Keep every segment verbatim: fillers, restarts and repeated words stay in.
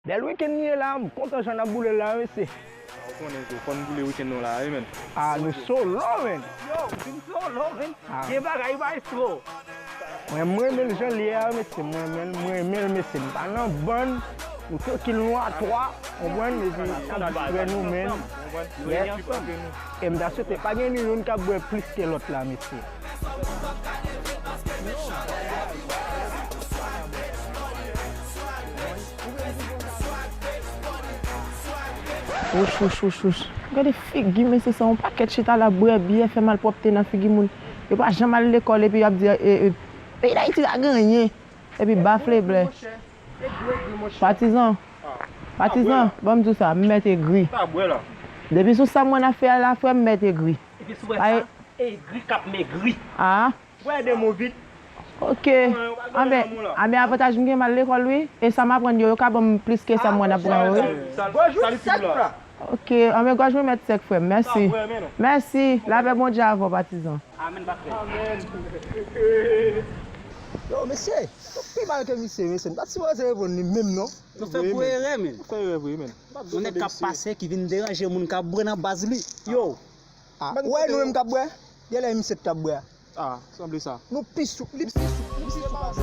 Bèl wikenn li ye la, m kontan jan n ap boule l la, mesye. Ou konnen tou, fò n boule wikenn nou la, wi, men. Ah, nou solo, men. Yo, vin solo, men. Ah. Gen bagay, maestro. Mwen, mwen renmen l jan l ye a, mesye. Mwen renmen l, mwen renmen l, mesye. M pa nan bann, nou trankil, nou a twa, konprann, epi n ap distrè nou, men. Yes. E m ta swete pa gen ni youn k ap bwè plis ke lòt la, mesye. Wouch, wouch, wouch, wouch. Gade figi mesye sa, yon pakèt chita la, bwè byè, fè malpwòpte nan figi moun. Yo pa janm al lekòl epi y ap di, e, e, peyi Dayiti pa gen anyen. Epi bafle blè. Patizan, patizan, ban m di w sa, m mèt egri. Depi sou sa mwen ap fè a la, frè m, m mèt egri. Epi sou wè sa, egri k ap megri. Ah. Wè de mo vit. Ok. Anben, anben avantaj m gen, m al lekòl wi. E sa m aprann yo, yo ka ban m plis ke sa mwen ap pran yo wi. Gòj ou sèk la. Ok, anben gòj mwen mèt sèk, frè m. Mèsi. Mèsi. Lapè Bondye avè w, patizan. Amèn, patizan. Yo, mesye, yo pi mal ke misye, mesye. M pa t sipoze reponn li menm non. Nou fè gwo erè, men. Nou fè erè vre, men. Yon nèg k ap pase ki vin deranje moun k ap bwè nan baz li. Yo. Ah, ou wè nou menm k ap bwè? Genlè misye t ap bwè. Ah, sanble sa. Nou pi sou, li pi sou, li pi sou pase.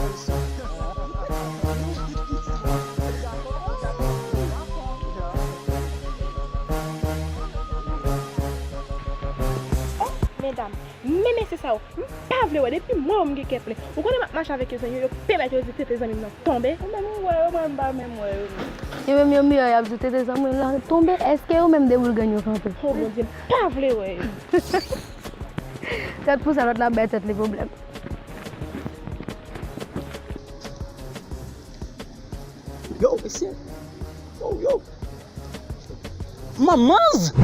Oh, medam, men mesye sa yo, m pa vle wè, depi m wè yo m gen kè plen. Ou konnen m ap mache avèk yo, zanmi yo, yo pèmèt yo di tete zanmi m nan tonbe. Ou menm ou wè yo, mwen m pa menm wè yo menm. Yo menm yo miyò y ap di tete zanmi w lan tonbe, èske yo menm de boul grenn yo kanpe? Oh Bondye, m pa vle wè yo. Tèt pou sa lòt la bay tèt li pwoblèm. Yo, mesye. Yo, yo. Manmanz!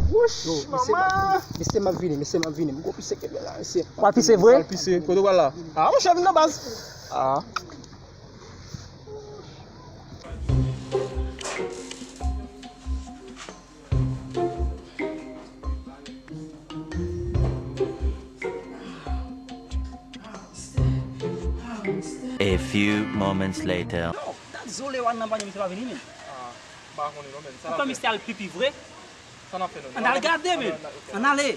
Wouch, manman! Mesye, m ap vini, mesye, m ap vini. M gon pise kenbe la, mesye. W ap pise vre? W ap pise, kote w pral la? Ah, monchè, vin nan baz. Ah. A few moments later. Yo, dat zo Lewan nan panye misye pa vini, men. Ah, m pa konnen non, men. Ou kwè misye al pipi vre? Sa n ap fè non? Ann al gade, men. Ann ale.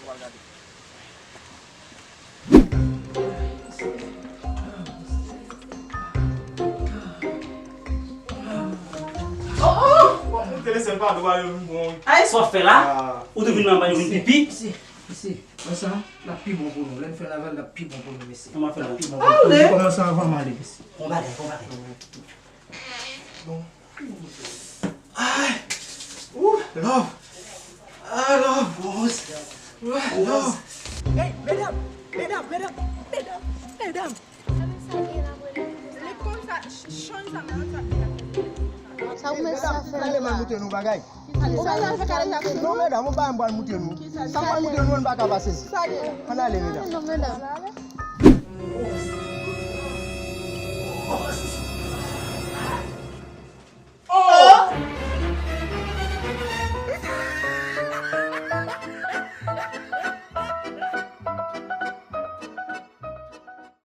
Bon, ou te lese l pa dwa yo vin bon. Ay, sa w ap fè la? Ah. Ou te vin nan banyo vin pipi? Mesye, mesye, wè sa, l ap pi bon pou nou. Lè n fè l avè l, l ap pi bon pou nou, mesye. Kòman fè l ap pi bon pou nou? Kòmanse avan m ale, mesye. Bon bagay, bon bagay. Bon. Ay! Ooh, love! Ah, love, Rose! Ooh, love! Hey, medam! Medam, medam, medam, medam! Li konn sa, ch-, chanj sa, mwen sa. Sa ou mèt sa fè la? Kale m al moute nou bagay. Ou mèt sa fè kale sa? Non, medam, ou pa m pral moute nou. Sa m pral moute nou, nou pa ka pase. Ann ale, medam. Non, medam.